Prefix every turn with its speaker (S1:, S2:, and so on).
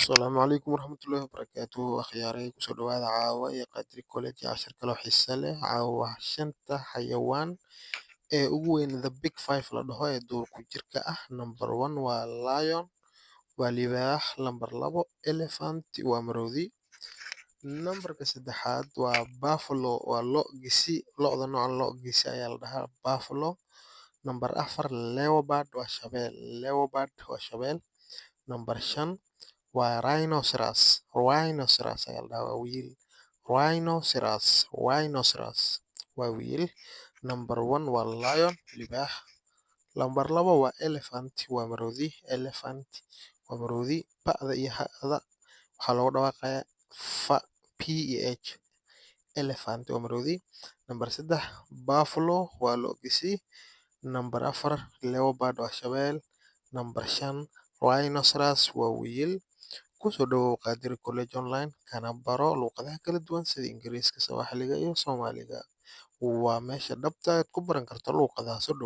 S1: Asalaamu calaykum waraxmatullaahi wabarakaatuh. Akhyaaray, kusoo dhawaada caawa iyo Qadri College, cashar kaloo xiise leh. Caawa waa shanta xayawaan ee ugu weyn, the big five la dhaho, ee duurku jirka ah. Number one waa lion, waa libaax. Number labo, elephant, waa maroodi. Numberka saddexaad waa buffalo, waa lo gisi, lo'da noocan lo gisi ayaa la dhahaa, buffalo. Number afar, leopard, waa shabeel, leopard waa shabeel. Number shan waa rhinoceros, rhinoceros ayaa la dhahaa, waa wiyil, rhinoceros, rhinoceros waa wiyil. Number one waa lion, libaax. Number labo waa elephant, waa maroodi, elephant waa maroodi. Pa'da iyo ha'da waxaa loogu dhawaaqayaa fa, p iyo h. Elephant waa maroodi. Number saddex, buffalo, waa lo gisi. Number afar, leopard, waa shabeel. Number shan, rhinoceros, waa wiyil. Kusoo dhawow Qadri College Online, kana baro luqadaha kala duwan sida Ingiriiska, Sawaaxiliga iyo Soomaaliga. Waa meesha dhabta aad ku baran karto luqadaha. Soo dhawow.